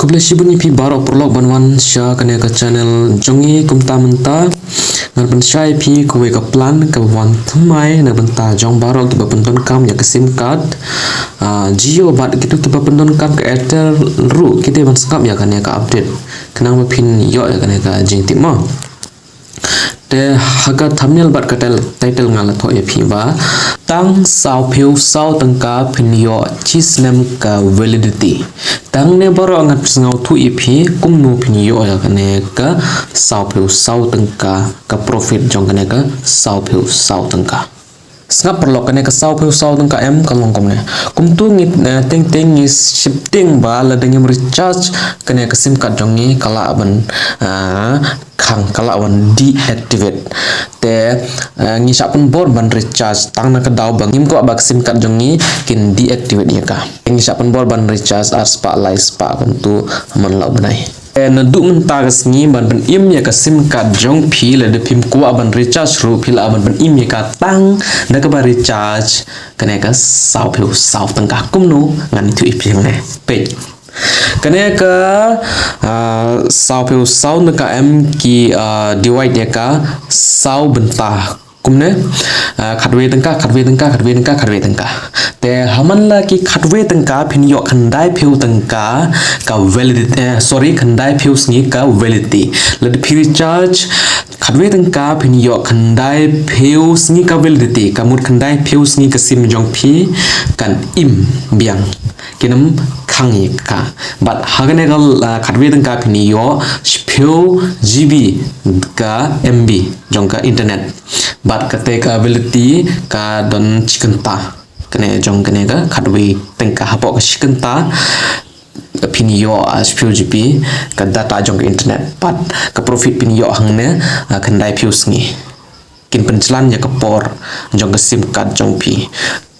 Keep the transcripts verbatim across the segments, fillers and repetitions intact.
Khublei shibun ïa phi baroh paralok ban wan sha kane ka channel jong ngi. Kumta mynta ngan pynshai ïa phi kawei ka plan kaba wan thymmai na bynta jong baroh kiba pyndonkam ïa ka sim card, ah, Jio bad kito kiba pyndonkam ka Airtel ruh ki dei ban sngap ïa kane ka update khnang ba phin ïoh ïa kane ka jingtip mo. Te ha ka thumbnail bad ka tel-, title nga la thoh ïa phi ba tang saw phew saw tyngka phin ïoh shi snem ka validity. Te hangne baroh ngan pynsngewthuh ïa phi kumno phin ïoh ïa kane ka saw phew saw tyngka, ka profit jong kane ka saw phew saw tyngka. Sngap paralok, kane ka saw phew saw tyngka em ka long kumne. Kumtu ngi, eh, teng teng ngi sheptieng ba lada ngim recharge kane ka sim card jong ngi ka lah ban, ah, khang, ka lah ban deactivate. Te, eh, ngi shah pynbor ban recharge tang na ka daw ba ngim kwah ba ka sim card jong ngi kin deactivate ïa ka. Ngi shah pynbor ban recharge ar spah lai spah kumtu man la u bnai. Eh, naduh mynta ka sngi ban pynim ïa ka sim card jong phi, lada phim kwah ban recharge ruh phi lah ban pynim ïa ka tang da kaba recharge kane ka saw phew saw tyngka. Kumno? Ngan ïathuh ïa phi hangne. Peit. Kane ka, ah, saw phew saw tyngka em ki, ah, divide ïa ka saw bynta. Kumne, ah, khatwei tyngka, khatwei tyngka, khatwei tyngka, khatwei tyngka. Te ha man la ki khatwei tyngka phin ïoh khyndai phew tyngka ka validity, eh, sorry, khyndai phew sngi ka validity. Lada phi recharge khatwei tyngka phin ïoh khyndai phew sngi ka validity. Ka mut khyndai phew sngi ka sim jong phi kan im biang. Kin ym khang ïa ka. Bad ha kane ka, ah, khatwei tyngka phin ïoh shiphew G B ka M B jong ka internet. Bad kata ka validity ka don shi kynta. Kane jong kane ka khatwei tyngka, hapoh ka shi kynta phin ïoh, ah, shiphew G B ka data jong ka internet. Bad ka profit phin ïoh hangne, ah, khyndai phew sngi. Kin pynjlan ïa ka por jong ka sim card jong phi.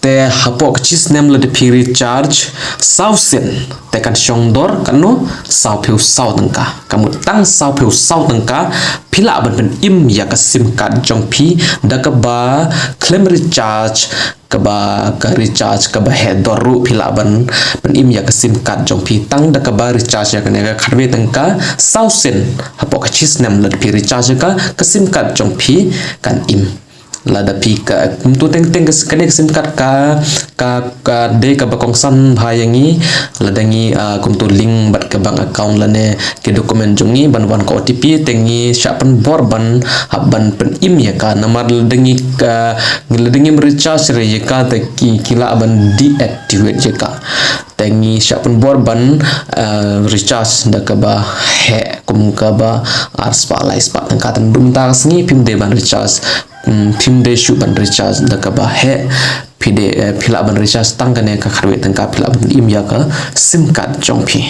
Te hapoh ka shi snem lada phi recharge saw sien, te kan shong dor katno? Saw phew saw tyngka. Ka mut tang saw phew saw tyngka phi lah ban pynim ïa ka sim card jong phi da kaba khlem recharge, kaba ka recharge kaba heh dor ruh phi lah ban pynim ïa ka sim card jong phi tang da kaba recharge ïa kane ka khatwei tyngka saw sien. Hapoh ka shi snem lada phi recharge ïa ka, ka sim card jong phi kan im. Lada phi ka, kumtu teng teng ka s-, kane ka sim card ka, ka, ka dei kaba kongsan bha ïa ngi, lada ngi, ah, kumtu link bad ka bank account lane ki document jong ngi ban wan ka O T P, te ngi shah pynbor ban hap ban pynim ïa ka, namar lada ngi ka, lada ngim recharge re ïa ka te ki, ki lah ban deactivate ïa ka. Te ngi shah pynbor ban, ah, recharge da kaba heh, kum kaba ar spah lai spah tyngka. Te naduh mynta ka sngi phim dei ban recharge, mm, phim dei shuh ban recharge da kaba heh, phi dei, eh, phi lah ban recharge tang kane ka khatwei tyngka phi lah ban im ïa ka sim card jong phi.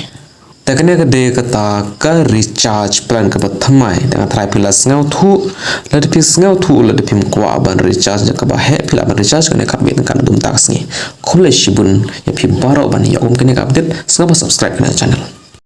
Te kane ka dei kata ka recharge plan kaba thymmai. Te nga tharai phi la sngewthuh, lada phi sngewthuh, lada phim kwah ban recharge da kaba heh, phi lah ban recharge kane ka khatwei tyngka naduh mynta ka sngi. Khublei shibun ïa phi baroh ban ïoh kum kane ka update, sngewbha subscribe kane ka channel.